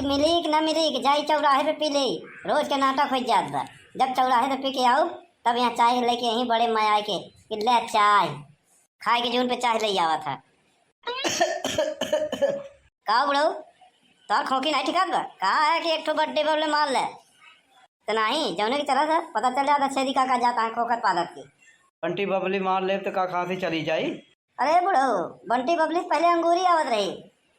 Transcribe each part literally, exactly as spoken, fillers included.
मिली कि ना मिली कि जाई चौराहे पे पी ले। रोज के नाटक होइ जात बा। जब चौराहे से पी के आउब, तब यहाँ चाय लेके यहीं बड़े मयाए के कि ले चाय। खाए के जून पे चाय ले आवत है। का बुढ़ऊ, तोर खोंकी नाहीं ठिकात बा? का है कि एक ठो बंटी बबली मार ले? त नाहीं, जौने के चला था, पता चल जाता छेदी काका जाता है खोखर पालत की। बंटी बबली मार लेब त का खांसी चली जाई? अरे बुढ़ऊ, बंटी बबली से पहले अंगूरी आवत रही।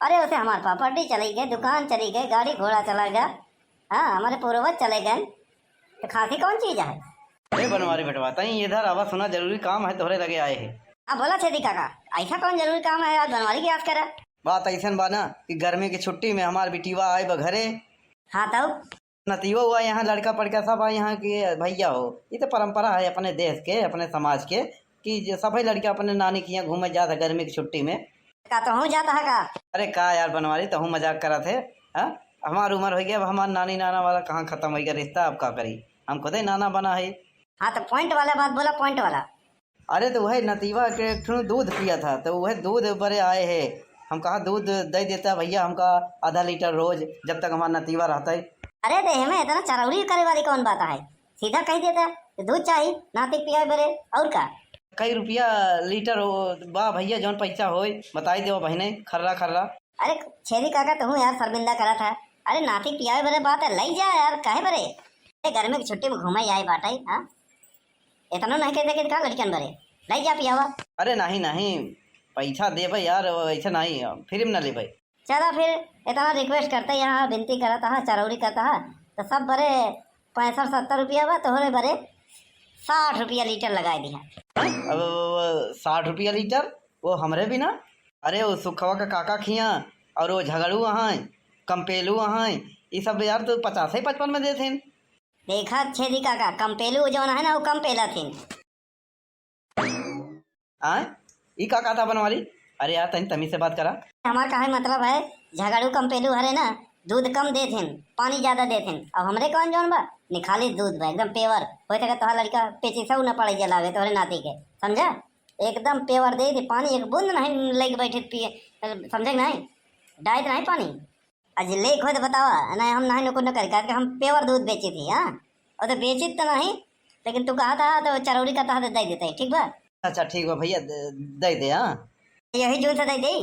अरे उसे हमार पापड़ी चली गए, दुकान चली गए, गाड़ी घोड़ा चला गया, हाँ, हमारे पूर्वज चले गए, त खांसी कौन चीज है? ए बनवारी बेटवा, तई इधर आवा, सुना जरूरी काम है, तोहरे लगे आए हैं। हाँ बोला छेदी काका, ऐसा कौन जरूरी काम है आज बनवारी के याद करा? बात ऐसन बा ना कि गर्मी की छुट्टी में हमार बिटिवा आए बा घरे। हाँ तब? नतिवा हुआ यहाँ लड़का पड़का सब आए यहाँ के भैया हो, ये तो परंपरा है अपने देश के, अपने समाज के कि जे सभी लड़के अपने नानी के यहाँ घूमे जात है गर्मी की छुट्टी में। का तोहूँ जात है का? अरे का यार बनवारी, तोहूँ मजाक करत है? हाँ, हमार उम्र होइ गया, अब हमार नानी नाना वाला कहाँ खत्म होइ गया रिश्ता, अब का करी, हम खुदे नाना बना है। हाँ तो point वाला बात बोला, point वाला। अरे तो वही नतीवा के एक ठो दूध पिया था, तो वही दूध बरे आए है, हम कहा दूध दे देता भैया हमका आधा लीटर रोज, जब तक हमार नतीवा रहता है। अरे तो एमे इतना चरौरी करे वाली कौन बात है, सीधा कह देता कि दूध चाही नाती पियावे बरे, और का। कई रुपया लीटर हो बा भैया, जौन पैसा होई बताई देवा बहिने, खर्रा खर्रा। अरे छेदी काका, तू यार शर्मिंदा करत है। अरे नाती पियावे बरे बात है, लई जा यार, काहे बरे? ए गर्मी की छुट्टी में घूमे आई बाटे, हाँ? इतनो नहीं कहते कि का लड़कन बरे, लई जा पियावा। अरे नहीं नहीं, पैसा देबे यार, ऐसे नहीं, फ्री में ना लेबे। चला फिर, इतना request करते यहाँ, विनती करत हा, चरौरी करत हा, तो सब बरे पैंसठ सत्तर रुपया बा, तोहरे बरे साठ रुपया लीटर लगाए दिहा। अब वो साठ रुपया लीटर, वो हमरे भी ना। अरे वो सुखवा का काका खिया, और वो झगड़ू अहाँ, कंपेलू अहाँ, ये सब यार तो पचास ही पचपन में देते हैं। देखा छेदी काका, कंपेलू जौन है ना, वो कम पेला थीन। आय, ई का कहता बनवारी? अरे यार, तनी तमीज से बात करा। हमार कहे मतलब है, झगड़ू कंपेलू हरे ना, दूध कम देथिन, पानी ज्यादा देथिन। अब हमरे कौन जौन बा, निखालिस दूध बा, एकदम pure। होई सके तोहार लड़का पेचिसऊ न पड़े जलावे तोहरे नाती के, समझा? एकदम pure देई, पानी एक बूंद नहीं लेके बैठे पिए, समझे कि नहीं? डाइट नहीं पानी। आज लेक होय तो बतावा, नहीं हम नहीं नुकुर न करी, काहे कि हम pure दूध बेची थी, हाँ? और तो बेची तो नहीं, लेकिन तू कहा था तो चरौरी का तहा दे देते, ठीक बा? अच्छा ठीक बा भैया, दे, दे दे, हाँ। यही जून से दे दे,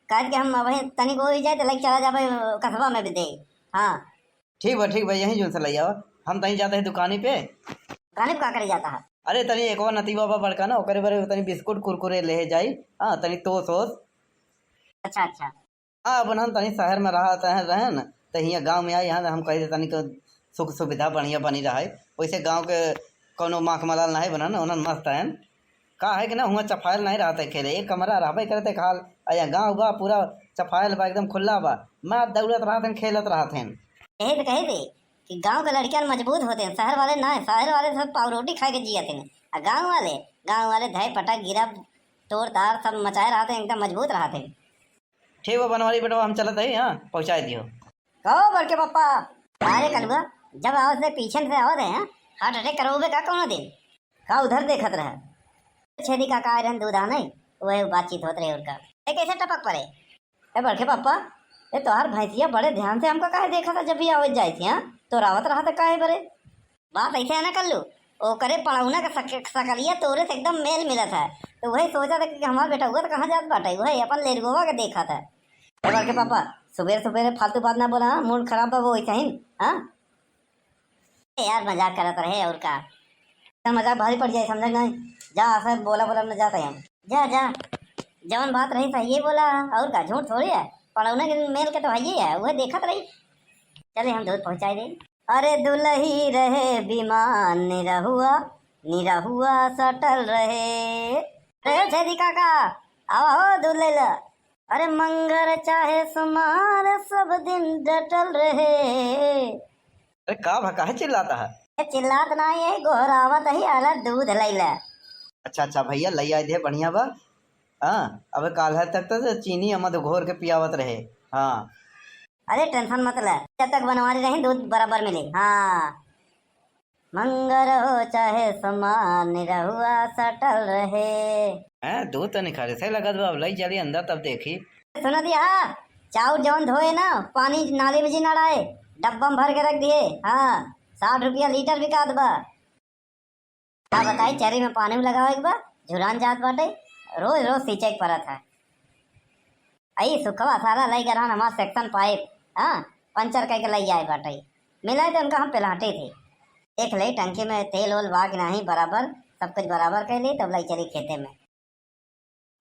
काहे कि हम वही तनिक हो ही जाए तो लेके चला जाबे कस्बा में भी दे, हाँ। ठीक बा, ठीक बा, यही जून से ले आओ, हम तहीं जाते हैं दुकानी पे। दुकानी पे का करे जाता है? अरे तनी एक और नतीबा बा बड़का ना, ओकरे बरे तनी बिस्कुट कुरकुरे ले जाई, हाँ, तनी तोस ओस। अच्छा अच्छा। हाँ, अब ना तनी शहर में रहा तहन रहन, त हियाँ गाँव में आई, यहाँ हम कही तनी को सुख सुविधा बढ़िया बनी रहे। वैसे गाँव के कौनो माख मलाल नहीं बनन, उन्हन मस्त हन। का है कि ना, हुआं चफायल नहीं रहत है खेले, एक कमरा रहबे करत है खाल। आ यहाँ गाँव बा, पूरा चफायल बा, एकदम खुला बा, मार दौड़त रहत हन, खेलत रहत हन। यही तो कही थी कि गाँव के लड़कियां मजबूत होते हैं, शहर वाले ना, शहर वाले सब पाव रोटी खा के जियत हैं, आ गाँव वाले, गाँव वाले धय पटक गिरा तोड़ तार सब मचाए रहते हैं, एकदम मजबूत रहते हैं। ठीक बा बनवारी बेटवा, हम चलत हई, हाँ, पहुँचाए दियो। कहो बड़के पप्पा, अरे कलुआ, जब आवत से पीछे से आवत है, हाँ? Heart attack करवाबे का कौनो दिन? का उधर देखत रहे? छेदी काका आए रहन दूध आने, वह बातचीत होत रहे उनका। ए कैसे टपक पड़े? ए बड़के पप्पा, ए तोहार भैंसिया बड़े ध्यान से हमका काहे देखत है जब भी आवत जाए थी, हाँ? तोरावत रहा था काहे बरे? बात ऐसे है ना कल्लू, ओकरे पड़ौना के सक-, सकलिया तोरे से एकदम मेल मिलत है, तो वही सोचा था कि हमार बेटउआ तो कहाँ जात बाटे, वही अपन लेरगोवा के देखत है। ए बड़के पापा, सुबेर सुबेरे फालतू बात ना बोला, हाँ? Mood खराब बा वो वैसे ही, हाँ? ए यार, मजाक करत रहे और का। चल, मजाक भारी पड़ जाए, समझे नहीं? जा, ऐसे बोला बोला न जाता है हम। जा, जा, जवन बात रही सही बोला, और का, झूठ थोड़ी है। पड़ौना के मेल के तो है ही है, वह देखत रही। चले हम दूध पहुँचाए दे। अरे दुलही रहे विमान निरहुआ, निरहुआ सटल रहे। अरे छेदी काका, आवा हो दूध ले ला। अरे मंगर चाहे सोमार सब दिन डटल रहे। अरे का भा, काहे चिल्लाता है? ए, चिल्लात ना, ये गोहरावत ही, आला दूध लैला। अच्छा अच्छा भैया, लई आए दे, बढ़िया बा। हाँ, अब काल्ह तक तो चीनी आ मध घोर के पियावत रहे। हाँ। अरे tension मत ले, जब तक बनवारी रही दूध बराबर मिली। हाँ। मंगर हो चाहे सोमार निरहुआ सटल रहे। हैं, दूध तो निखारे से लगत बा, अब लई चली अंदर तब देखी। सुन दिया, चाउर जवन धोए ना, पानी नाली में जी नड़ाए, डब्बा में भर के रख दिए। हाँ, साठ रुपया लीटर बिकात बा। का बताई, चरी में पानी में लगावे के बा, झुरान जात बाटे, रोज रोज सींचे के परत है। आई सुखवा साला लई गए रहन हमार सेक्शन पाइप, हाँ, पंचर करके लई आए बाटे। मिला तो उनका हम पेलाटे थे। देख ले टंकी में तेल ओल बा कि नाही बराबर, सब कुछ बराबर कर ले, तब लई चली खेते में।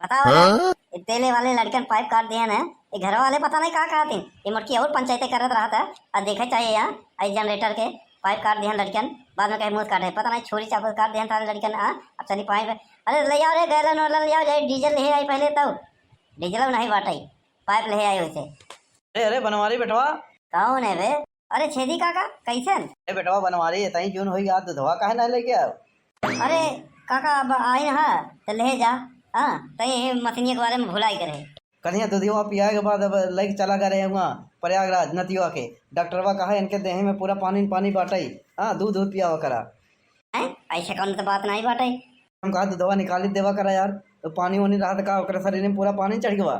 बताओ यार, हाँ? ये तेले वाले लड़कन पाइप काट दिहन है, ये घर वाले पता नहीं का कहत हैं, ये मोटकी और पंचायतें करत रहत है। और देखे चाहिए यहाँ, आई जनरेटर के पाइप काट दिहन लड़कन, बाद में कहे मुंह काटे, पता नहीं छुरी चाकू काट दिहन सारे लड़कन। हाँ, अब चली पाइप, अरे ले आओ रे, गैलन वैलन ले आओ, जाए डीजल ले आई पहले, तब डीजल नहीं बाटे, पाइप ले आई वैसे। अरे, अरे, बनवारी बेटवा। कौन है बे? अरे छेदी काका, कैसन? ए बेटवा बनवारी, तई जून होई यार, दुधवा काहे ना लेके आओ? अरे काका, अब आई ना, तो ले जा। हाँ, तई ये मशीनिया के बारे में भुलाई करे। कन्हैया दुधिया पियाए के बाद अब लेके चला गए रहे हुआ प्रयागराज नतिया के। डॉक्टरवा कहा इनके देह में पूरा पानी पानी बाटई। हाँ, दूध दूध पियावा करा। हैं? ऐसे कौन तो बात नहीं बाटई। हम कहा दुधवा निकाली देवा करा यार, तो पानी वानी रहा था का, ओकरे शरीर में पूरा पानी चढ़ गवा।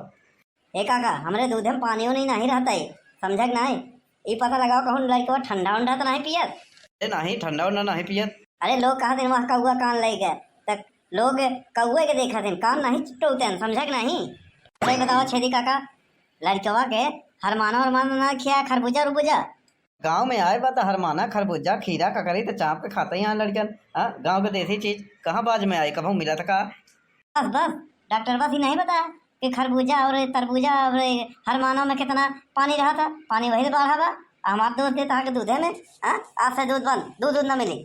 ए काका, हमरे दूधे में पानी उनी नहीं रहता है, समझा कि नहीं? ई पता लगाओ कहूँ लड़कवा ठंडा उंडा तो नहीं पियत? ए नहीं, ठंडा उंडा नहीं पियत। अरे लोग कहत हैं वहाँ कौआ कान लग गए, तक लोग कौए के देखत हैं, कान नहीं चिपटौते हैं, समझा कि नहीं? सही बताओ छेदी काका, लड़कवा के हरमाना उरमाना ना खिया, खरबूजा उरबूजा? गाँव में आए बा त हरमाना, खरबूजा, खीरा, ककरी त चाप के खाते ही हैं लड़कन। हाँ, गाँव के देसी चीज कहाँ बाज में आई, कभू मिला त का? बस बस, डॉक्टर बस ही नहीं बता कि खरबूजा और तरबूजा और हरमाना में कितना पानी रहा था, पानी वही बढ़ा बा। हमार दोस्त देता है कि दूधे में, हाँ, आज से दूध बंद, दूध दूध ना मिली।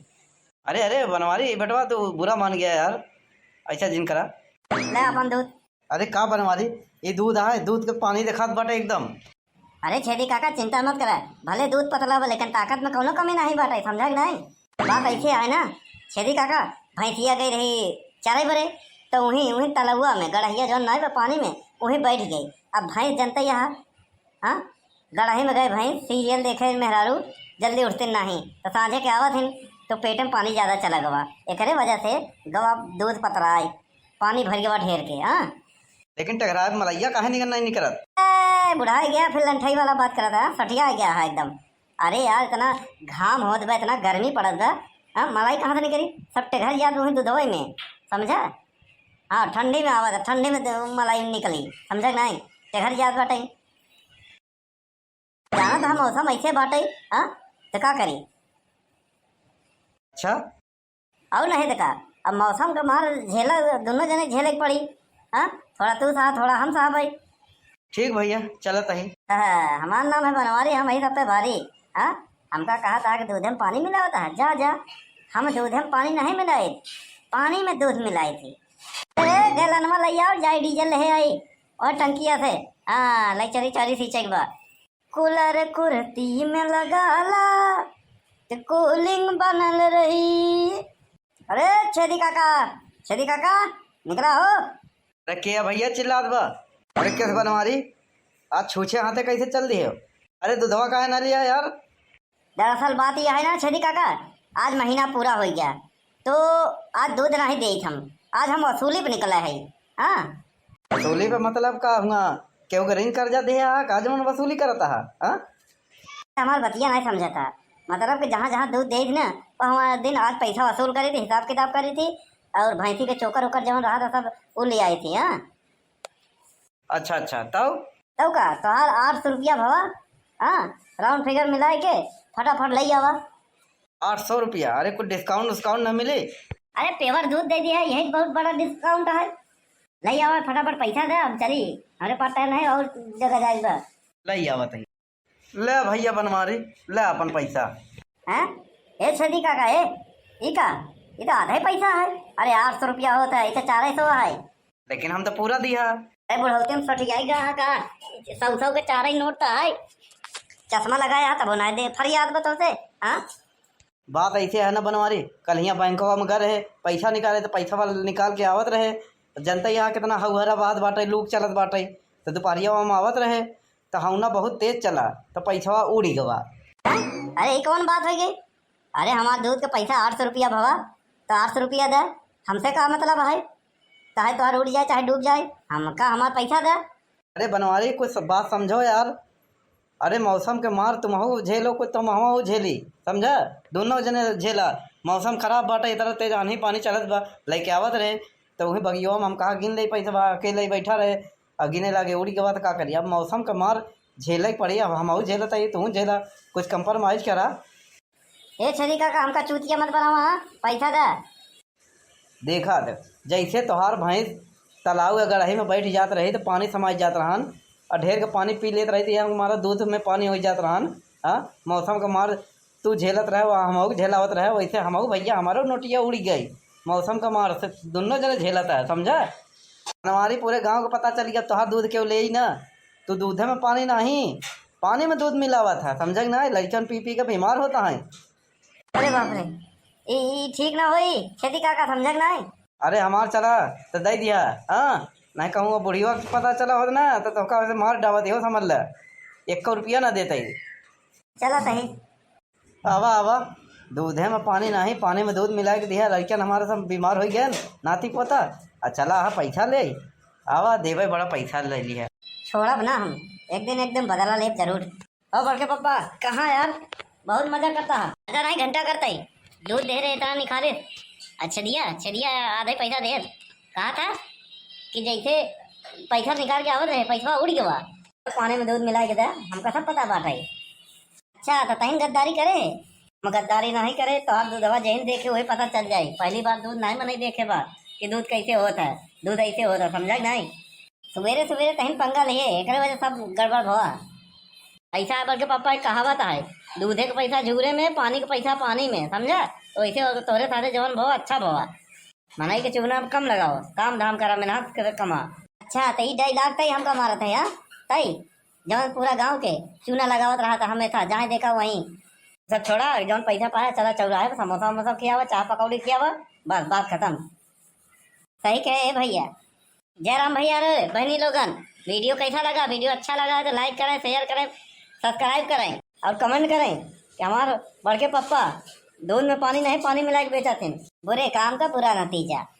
अरे अरे बनवारी बेटवा, तू बुरा मान गया यार, ऐसा जिन करा। ले अपन दूध। अरे का बनवारी, ये दूध है, दूध के पानी देखात बाटे एकदम। अरे छेदी काका, चिंता मत करा, भले दूध पतला बा, लेकिन ताकत में कौनो कमी नहीं बाटे, समझा कि नहीं? बात ऐसे है ना छेदी काका, भैंसिया गई रही चरे बरे, तो वहीं, वहीं तलउआ में, गड़हिया जौन नहीं बा पानी में, वहीं बैठ गई। अब भैंस जनते यहाँ, हाँ, गड़ही में गए भैंस, सीरियल देखे मेहरारू, जल्दी उठते नहीं, तो सांझे के आवत हिन, तो पेट में पानी ज्यादा चला गवा, एकरे वजह से गवा दूध पतराए, पानी भर गवा ढेर के। हाँ, लेकिन टकराए मलैया काहे निकल नहीं निकलत? ए, बुढ़ा गया, फिर लंठई वाला बात करत है, सठिया गया है एकदम। अरे यार, इतना घाम होत बा, इतना गर्मी पड़त बा, हाँ, मलाई कहाँ से निकली? सब टघर जात वही दुधवे में, समझा? हाँ, ठंडी में आवत, ठंडी में तो मलाई निकली, समझा कि नहीं? टघर जात बाटे। जाना तो हम मौसम ऐसे बाटे, हाँ, तो का करी? अच्छा, और नहीं तो का, अब मौसम का मार झेला, दोनों जने झेले के पड़ी। हाँ, थोड़ा तू सहा, थोड़ा हम सहा भाई। ठीक भैया, चलत ही। हाँ, हमार नाम है बनवारी, हम यही सब पे भारी। हाँ, हमका कहा था कि दूध में पानी मिलावत है, जा जा, हम दूध में पानी नहीं मिलाए, पानी में दूध मिलाई थी। ए, गैलनवा ले आओ, जाए डीजल ले आई और टंकिया से। हाँ, ले चली चोरी सींचे के बाद। कूलर कुर्ती में लगाला, तो कूलिंग बनल रही। अरे छेदी काका, छेदी काका, निकला हो। अरे के भैया चिल्लात बा? अरे किस बनवारी, आज छूछे हाथे कैसे चल दिए हो? अरे दूधवा काहे ना लिया यार? दरअसल बात यह है ना छेदी काका, आज महीना पूरा हो गया, तो आज दूध नहीं देत हम, आज हम वसूली पे निकला है। हाँ। वसूली पे मतलब का हुआ? केहू के ऋण कर्जा दे हा, का जवन वसूली करत हा? हाँ? हमार बतिया नहीं समझता, मतलब कि जहाँ जहाँ दूध देत ना, वहाँ दिन आज पैसा वसूल करी थी, हिसाब किताब करी थी, और भैंसी के चोकर ओकर जवन रहा था सब वो ले आई थी। हाँ। अच्छा अच्छा, तब? तब का, तोहार आठ सौ रुपया भवा। हाँ, राउंड फिगर मिलाए के फटाफट ले आवा। आठ सौ रुपया? अरे कुछ डिस्काउंट उस्काउंट ना मिले? अरे प्योर दूध दे दिया, यही बहुत बड़ा डिस्काउंट है। ले आवा फटाफट पैसा दे, हम चली, हमारे पास टाइम नहीं और जगह जाए बा। ले आवा तही। ले भैया बनवारी, ले अपन पैसा। हैं? ए छेदी काका, ए, ई का? ई तो आधा ही पैसा है। अरे आठ सौ रुपया होता है, ई तो चार सौ है। लेकिन हम तो पूरा दिया। ए बुढ़ौती में सठियाई गया है का? सौ सौ के चार ही नोट तो है। चश्मा लगाया तब ना दे, फरियाद बताओ से। हाँ? बात ऐसे है ना बनवारी, कल हियाँ बैंकवा में गए रहे, पैसा निकाले तो पैसा वाला निकाल के आवत रहे। जनता यहाँ कितना हौहरा बात बाटे, लूट चलत बाटे। तो दोपहरिया में आवत रहे, तो हौना बहुत तेज चला, तो पैसवा उड़ी गवा। हैं? अरे, ई कौन बात हो गई? अरे, हमार दूध के पैसा आठ सौ रुपया भवा, तो आठ सौ रुपया दे, हमसे का मतलब है? चाहे तोहार उड़ जाए, चाहे डूब जाए, हमका हमार पैसा दे। अरे बनवारी, कुछ बात समझो यार। अरे मौसम के मार तुमहू झेलो, कुछ तुमहू झेली, समझा? दोनों जने झेला। मौसम खराब बाटे, इतना तेज आन्ही पानी चलत बा, लेके आवत रहे, तो वही बगिया में हम कहा गिन ले पैसा बा, अकेले बैठा रहे, और गिने लागे उड़ी गवा, तो का करी? अब मौसम के मार झेले के पड़ी, अब हमहू झेलत है, तू झेला, कुछ compromise करा। ए छेदी काका, हमका चूतिया मत बनावा, हाँ? पैसा दा। देखा दे, जैसे तोहार भैंस तलाऊ या गड़ही में बैठ जात रही तो पानी समाई जात रहन, और ढेर के पानी पी लेत रही तो ये हमारा दूध में पानी हो जात रहन। हाँ, मौसम के मार तू झेलत रहे, वह हमहू झेलावत रहे, वैसे हमहू भैया हमारो नोटिया उड़ गई मौसम के मार से। दोनों जने झेलत है, समझा? हमारी पूरे गांव को पता चल गया, तोहार दूध क्यों ले ही ना, तू दूधे में पानी नहीं, पानी में दूध मिलावत है, समझा कि ना? लड़कन पी पी के बीमार होता है। अरे बाप रे, ई, ई ठीक ना होई, छेदी काका, समझा कि नाई? अरे हमार चला, तो दे दिया, हाँ? नहीं कहूँ बुढ़िया के पता चला होत ना, तो तोका वैसे मार डावत हो, समझ ले। एको रुपया ना देते ही। चला सही। आवा, आवा, दूधे में पानी नहीं, पानी में दूध मिला के दिया, लड़कियन हमारे सब बीमार हो गए, नाती पोता। आ चला, हाँ, पैसा ले, आवा, देवे बड़ा पैसा ले लिया। छोड़ब ना हम, एक दिन, एक दिन बदला लेब जरूर। और बड़के पप्पा, कहाँ यार? बहुत मजा करता है। मजा नहीं, घंटा करता ही। दूध दे रहे इतना निकाले। अच्छा दिया, अच्छा दिया, आधे पैसा दे। कहा था कि जैसे पैसा निकाल के आवत रहे, पैसा उड़ गवा। पानी में दूध मिला के दे, हमका सब पता बात है। अच्छा, तो तहिन गद्दारी करे? हम गद्दारी नहीं करे, तो आप दूधवा जहिन देखे, वही पता चल जाए। पहली बार दूध नहीं मनई देखे बा कि दूध कैसे होता है, दूध ऐसे होता है, समझा कि नहीं? सुबेरे सुबेरे तहिन पंगा लिए, एकरे वजह सब गड़बड़ भवा। ऐसा है, बल्कि पापा एक कहावत है, "दूधे के पैसा झूरे में, पानी के पैसा पानी में", समझा? तो ऐसे हो, तोहरे साथे जवन भवा, अच्छा भवा। मनई के चूना कम लगाओ, काम धाम करा, मेहनत कर कमा। अच्छा, तो ई dialogue तई हमका मारत है, हाँ? तई जवन पूरा गांव के चूना लगावत रहा था हमेशा, जहाँ देखा वहीं। सब छोड़ा, जवन पैसा पाया, चला चौराहे पे समोसा वमोसा खियावा, चाह पकौड़ी खियावा, बस बात खत्म। सही कहे ए भैया। जय राम भैया रे बहनी लोगन, video कैसा लगा? Video अच्छा लगा है तो like करें, share करें, subscribe करें और comment करें कि हमार बड़के पप्पा दूध में पानी नहीं, पानी मिला के बेचत हैं। बुरे काम का बुरा नतीजा।